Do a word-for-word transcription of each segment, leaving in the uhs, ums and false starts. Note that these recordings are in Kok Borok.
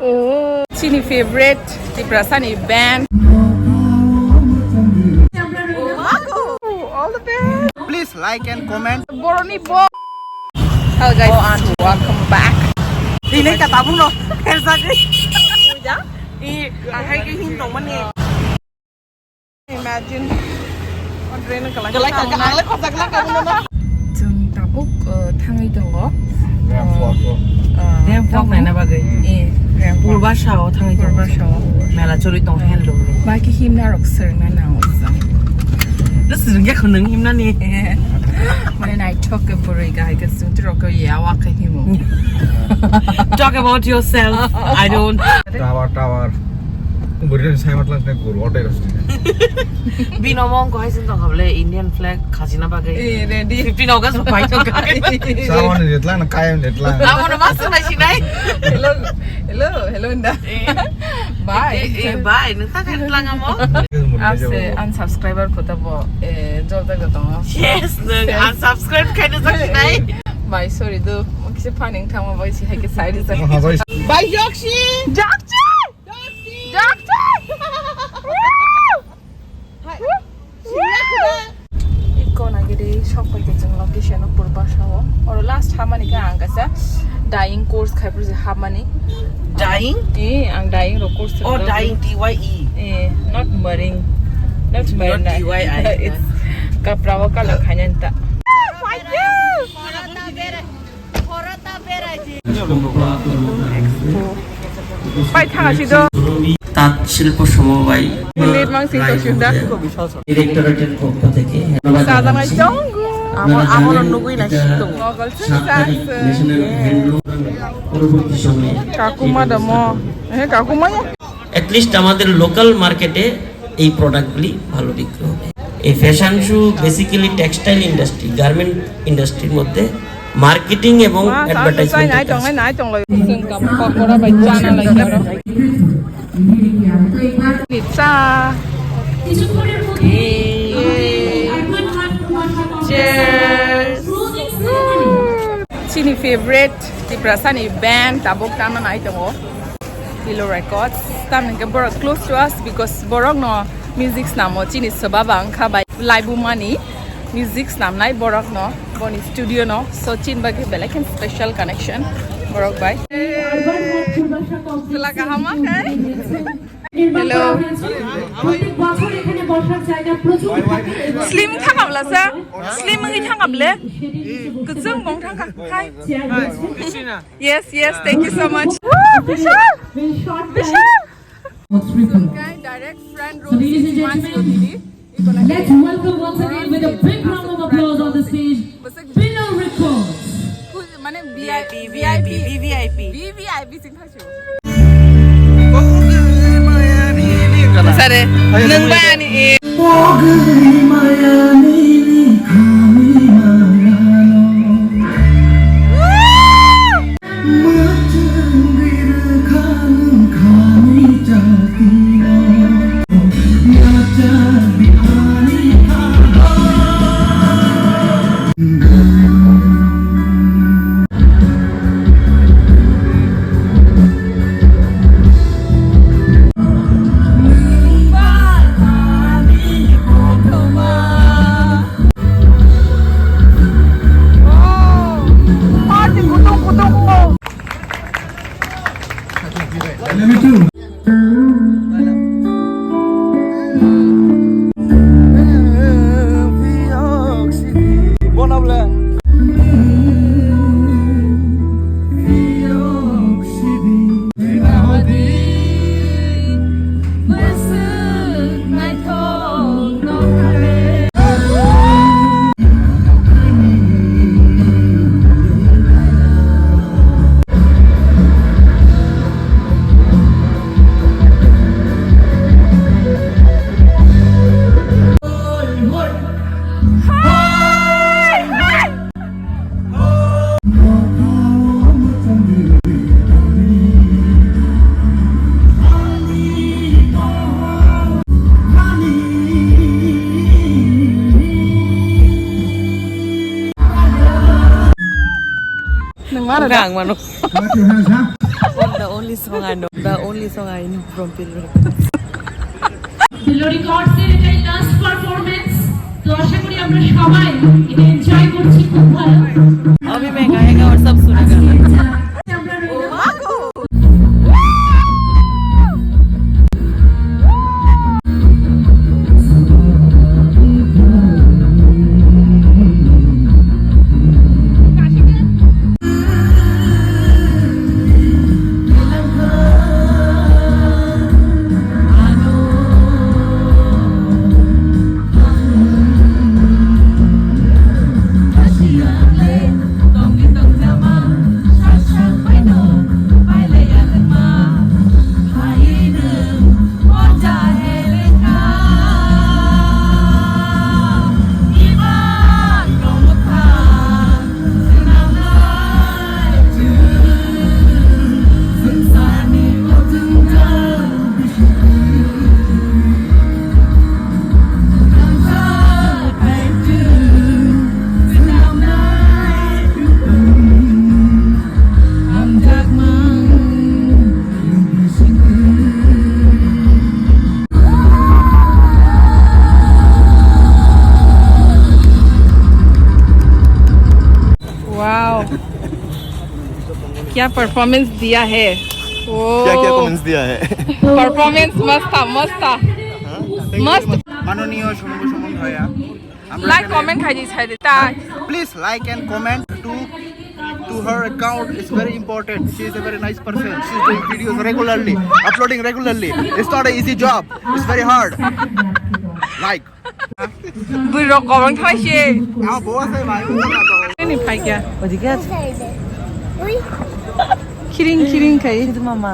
Oh, chini favorite Tiprasani band. All the best. Please like and comment. Boroni bo. Hello guys, welcome back. Ini kata buno. Kerja ke. I ahai ke him tong mani. Imagine. Kalai ka ang le khorsa kalai ka buno. Chwng tabuk, uh, thangwi tongo. Ramphok. Uh, Ramphok naina bagwi. Eh, Ramphok. Purba sao thangwi tongo. Purba sao. Mela chori tong handloom ni. Baki himna rok sirna nango jang. Swrwngya khwnwng himnani. Mane naithok khe bwrwi kahai khe chwngtwi rok khe yawa khe himo. Talk about yourself. I don't. Tower, tower. Bwrwi sai matlang khe guru hotel. Bino mong ko hai sin tong khable Indian flag khajina bagwi. Eh, ready. Fifteen August bai tong kha. Sawan ni jetlang na kayam jetlang. Amo no mas na sinai. Hello, hello, hello nda. Eh. Bye. Eh, eh, bye. Nung ta kan lang amo. Ase unsubscriber kota bo, eh, jol jaga tongo. Yes, nung unsubscribe khaina jak sinai. Bye, sorry do. Mo kise phaning thangma bai si hai ke side sa. Bye, Joksi. Joksi. Joksi. Iko nagede shop pai khe chwng location o Purba sao. Oro last hamani khe ang kaisa dyeing course khai phuru hapmani. Dyeing? Eh, ang dyeing ro course. Oh, dyeing, D Y E. Eh, not marrying. Not marrying. Not D Y I. It's kapra o color khainani ta. Pai thang asi do. তাঁত শিল্প সমবায় Minute mang sing to sing da. ডিরেক্টরেটের পক্ষ থেকে ধন্যবাদ জানাচ্ছি। Amo, amo no nugui na sing tongo. সাত তারিখ ন্যাশনাল হ্যান্ডলুম পরবর্তী সময়ে Kakuma da mo. Eh, kakuma ya. At least আমাদের লোকাল মার্কেটে এই প্রোডাক্টগুলি ভালো বিক্রি হবে। এই fashion show basically textile industry, garment ইন্ডাস্ট্রির মধ্যে মার্কেটিং এবং advertisement. Pakora bai chana lai karo. Pizza. Cheers. Chini favorite Tiprasani band tabuk tama nai tongo. Pillow Records. Tamni hwnkhe borok close to us because borok no music snamo chini swbaba wngkha bai laibumani music snamnai borok no boni studio no, so chini bagwi belai khe special connection borok bai. Chwla kaham khe? Hello. প্রত্যেক বছর এখানে বসার জায়গা প্রচুর থাকে এবং Slim thangabla sa? Slim wngwi thangable? Kwchwng bong thangkha. Hi. Chair রয়েছে। Yes, yes, thank you so much. Woo, Vishal! Vishal! Guy, direct front row seat mas ko dili. Let's welcome once again with a big round of applause on the stage, Pillow Records. Mane V I P, V I P, V V I P. V V I P sing thachu. Sare, nung ba ani e. Nang mano da? Ang mano. Clap your hands, huh? Only song I know, the only song I know from Pillow Records. Pillow Records এর এটাই last performance. তো আশা করি আমরা সবাই এটা এনজয় করছি খুব ভালো। अभी मैं गाएगा और सब सुनेगा। আমরা রইলাম। वाओ, क्या परफॉर्मेंस दिया है। ओ, क्या क्या कमेंट्स दिया है? परफॉर्मेंस मस्त था, मस्त था। हाँ? Thank you मस्त। So much। माननीय शंभू सुमन भैया, लाइक कमेंट खाई दी, खाई दी। Please like and comment to to her account. It's very important. She is a very nice person. She is doing videos regularly, uploading regularly. It's not an easy job. It's very hard. Like. Bui rok korong thai se. Ang bawa saya mai. Ini pai kya? ওদিকে আছে। ওই। Kiring kiring kai. কিন্তু মামা,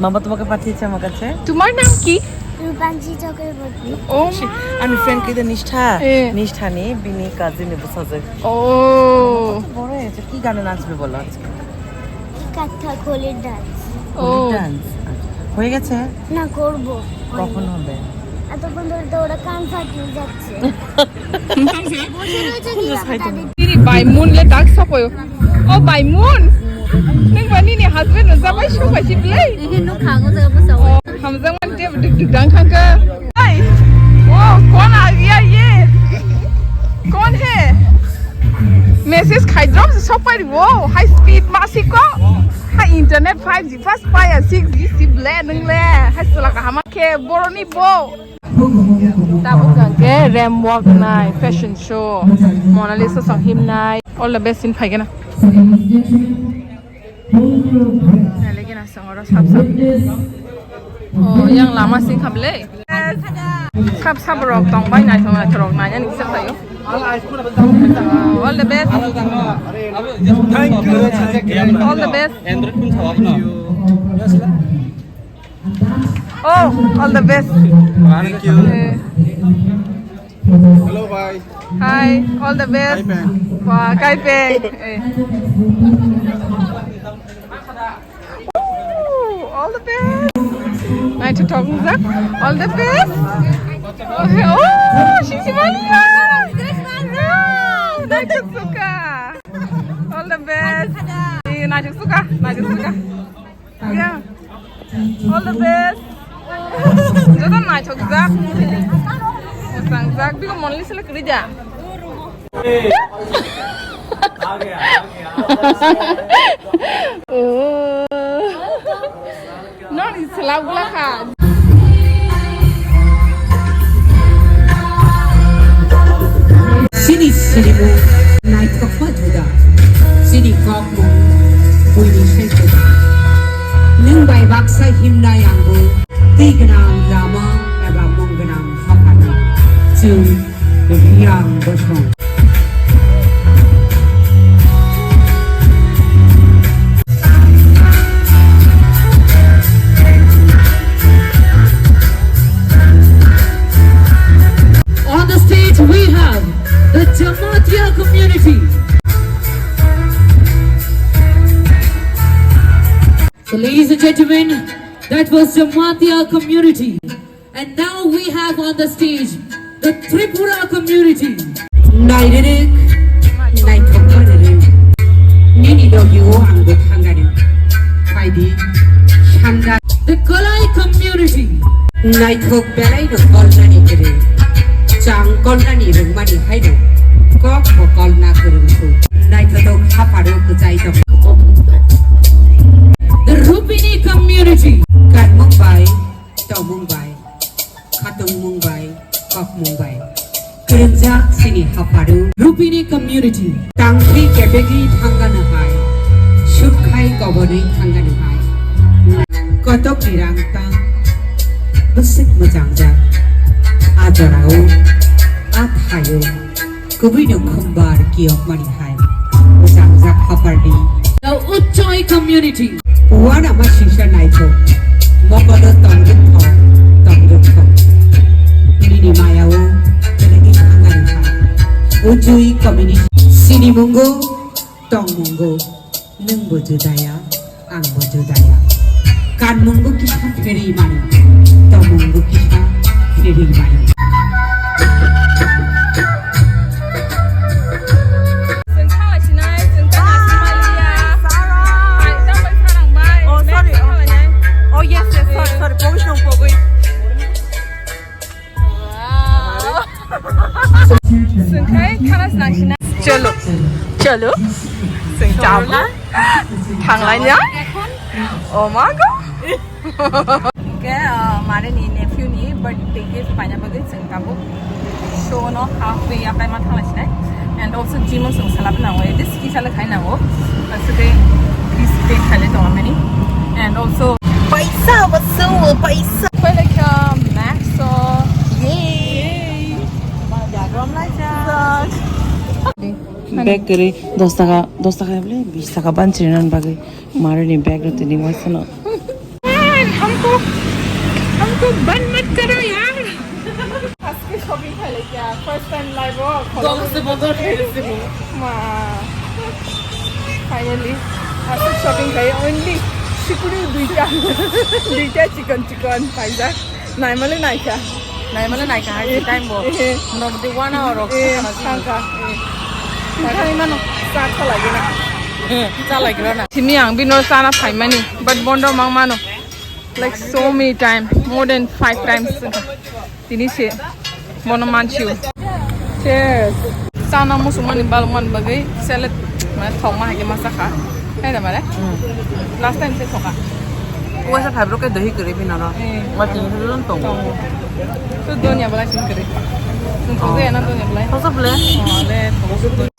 মামা তোমাকে পাঠিয়েছে আমার কাছে। তোমার নাম কি? রূপাঞ্জি চক্রবর্তী। ও মা। আমি ফ্রেন্ড কইতে নিষ্ঠা। এ। নিষ্ঠা নি বিনি কাজিন নি বসাজে। ও। কত বড় হয়েছে, কি গানে নাচবে বলো আজকে? কাথক, হোলির ডান্স। ও। হোলির ডান্স। আচ্ছা। হয়ে গেছে? না, করব। কখন হবে? এতক্ষণ ধরে তো ওরা কান ফাটিয়ে যাচ্ছে। বসে রয়েছে কি তাদের? Ini Bai Mun le tak sapoyo. Oh, Bai Mun. Nang bani ni husband no sabai shubai si play. Ini nuk hango sa apa sa. Oh, hamjang man te duk duk dang khang ka. Hey. Oh, कौन आ गया ये? कौन है? Message khai drop se sapai wo. High speed ma si ko. Ha internet five G fast pai six G si ble nang le. Hai sala ka hama ke boroni bo. Tabuk hwnkhe Ram Walk nai, fashion show, Mona Lisa song himnai. All the best in phaikena. Nailekena song oro sap sap. Oh, yang lama sing khablei. Sap sap rok tong bai naithok naithok rok naina ni kisa khayo. All the best. Thank you. All the best. Oh, all the best. Thank you. Eh. Hello, bye. Hi, all the best. Kai peng. Wah, kai peng. Eh. Ooh, all the best. Naithothok wngjak. All the best. Oh, sisi mania. Naithok suka. All the best. Eh, naithok suka. Naithok suka. Yeah. All the best. Joto naithokjak. Mwsangjak. Biko Mona Lisa le kwrwi da? Noni selak bwla kha. Chini sinimung naithokma juda, chini kokmung buini sai juda. Nwng bai baksa himnai angbo twi gwnang lama eba mung gwnang haphani chwng Riang Bosong. On the stage we have the Jamatia community. So, ladies and gentlemen, that was Jamatia community. And now we have on the stage the Tripura community. Nairerek, naithokma rerek. Nini logi o ang bo thangani. Phaidi. Thangda. The Kalai community. Naithok belai no kolnani kwrwi. Chang kolnani rwngmani haino kok bo kolna kwrwngkhu. Naithotok hapharo kwchai tong. The Rupini community. Kanmung bai, tongmung bai, khatungmung bai, kokmung bai. Kwrwngjak chini hapharo. Rupini community. Tangthwi kebegwi thangano hai. Sukkhai kobonwi thangano hai. Kotok ni rang tang. Bwswk mwchangjak. A jorao. A thaio. Kubui no khumbar kiyokmani hai. Bwsajak hapardi. The Uchoi community. Wana ma sisa naithok. Mokolo tongdok thok, tongdok thok. Nini maya o, belai thangani hai. Uchoi community. Sini mungo, tong mungo. Nwng bo judaya. Ang bo judaya. Kanmung bo kisa pherwi mano. Tongmung bo kisa pherwi mano. Chwng thangla sinai, chwng thangla sinai ya. Ai, tamo sarang bai. Oh, sorry. Next thangla nai. Oh, yes, yes, sorry, sorry. Pogwi song, pogwi. Wow. Sengkai khana snang sina. Chalo. Chalo. Sengkai. Thanglaina. Oh my God. Ke, uh, mare ni nephew ni birthday gift paina bagwi sengkabo. So no halfway akai ma thangla sinai. And also gym song salap na. This kisa le khai nango. Aswkhe this pay khale tongmani. And also paisa, wasu paisa. Koi like, um, Max, so yay. Bag kwrwi dos taka, dos taka bole bis taka ban chini nan bagwi. Mare ni bag no tini waisa no. Hamko, hamko ban mat karo yaar. Aske shopping khai le kya? First time life o. Dol se bodol khai le se bo. Ma. Finally, aske shopping khai only sikuri duita. Duita chikon chikon paijak. Naimale naikha. Naimale naikha hai time bo. Eh. Nok de one hour rok. Eh, thangka. Eh. Thangka mano. Sa khala gina. Eh, sa lagi na. Simi ang bino sana phaimani, but bondo mang mano. Like so many time, more than five times. Tini se bono manchiu. Cheers. Sana musuk mani balok man bagwi salad mane thok ma hake masa kha. Hai da mare? Last time se thoka. Uwa sa phabro ke dohi kare bina ro. Eh. Wa tin thulon tong. Tong. Tu donya bala sin kare. Tung thoge na donya bala. Thosa bole? Oh, le thoge.